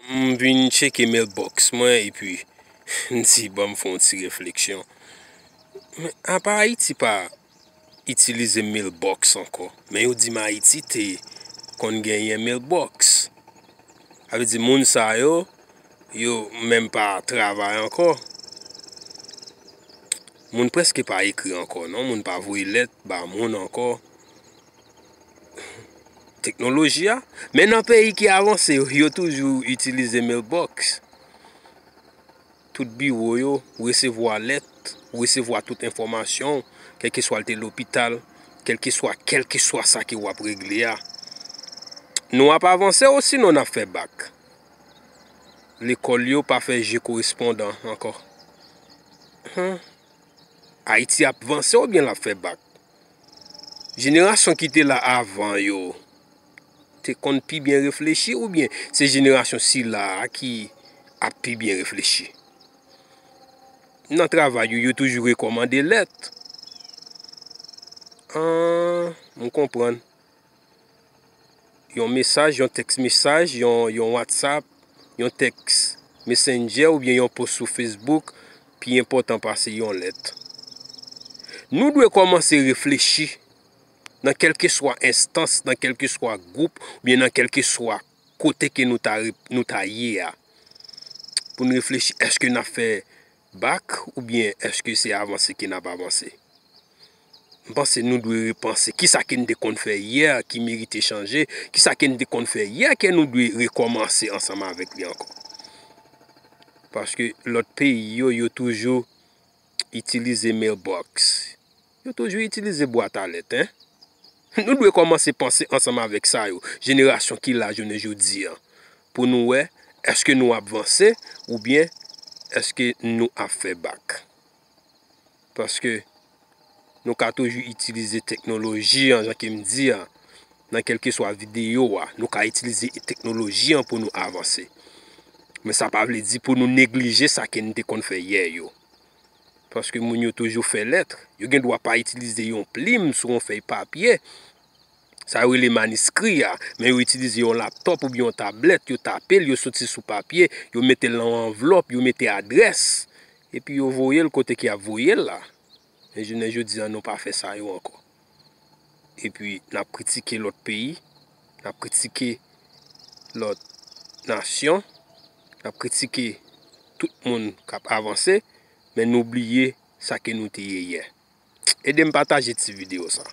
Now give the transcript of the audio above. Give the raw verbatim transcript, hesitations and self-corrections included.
M vin tcheke mailbox mwen epi m di, "Ban m fè yon ti refleksyon." Men, apa Ayiti pa itilize mailbox ankò? Men yo di m Ayiti te konn genyen mailbox. Sa vle di moun sa yo, yo menm pa travay ankò. Moun prèske pa ekri ankò, non. Moun pa voye lèt ba moun ankò. Teknoloji a. Men nan peyi ki avanse yo, yo toujou itilize mailbox. Tout biwo yo resevwa lèt, resevwa tout enfòmasyon, kèlkeswa l te lopital, kèlkeswa, kèlkeswa sa ke w ap regle a. Nou ap avanse osinon n ap fè bak. Lekòl yo pa fè je korespondan ankò. Hen. Ayiti ap vanse oubyen l ap fè bak? Jenerasyon ki te la avan yo te konn pi byen reflechi oubyen se jenerasyon sila a ki ap pi byen reflechi? Nan travay yo, yo toujou rekòmande lèt. Ah, m konprann. Yon mesaj, yon tèks mesaj, yon, yon WhatsApp, yon tèks Messenger oubyen yon post sou Facebook pi enpòtan pase yon lèt. Nou dwe kòmanse reflechi nan kèlkeswa enstans, nan kèlkeswa gwoup, oubyen nan kèlkeswa kote ke nou ta, nou ta ye a. Pou n reflechi, èske n ap fè bak oubyen èske se avanse ke n ap avanse? M panse nou dwe repanse kisa ke n te konn fè yè ki merite chanje, kisa ke n te konn fè yè ke nou dwe rekòmanse ansanm avèk li ankò. Paske lòt peyi yo, yo toujou itilize mailbox. Yo toujou itilize bwat a lèt, en. Nou dwe kòmanse panse ansanm avèk sa yo, jenerasyon ki la jounen jodi a, pou nou wè èske nou ap vanse oubyen èske nou ap fè bak. Paske nou ka toujou itilize teknoloji an, jan ke m di a, nan kèlkeswa videyo a, nou ka itilize teknoloji an pou nou avanse. Men sa pa vle di pou nou neglije sa ke n te konn fè yè yo. Paske moun yo toujou fè lèt, yo gen dwa pa itilize yon plim sou yon fèy papye, sa yo rele maniskri a, men yo itilize yon laptòp oubyen yon tablèt, yo tape l, yo soti sou papye, yo mete l nan yon anvlòp, yo mete adrès, epi yo voye l kote ke y ap voye l la. Men jounen jodi a, nou pa fè sa yo ankò. Epi, n ap kritike lòt peyi, n ap kritike lòt nasyon, n ap kritike tout moun k ap avanse, men nou bliye sa ke nou te ye yè. Ede m pataje ti videyo sa.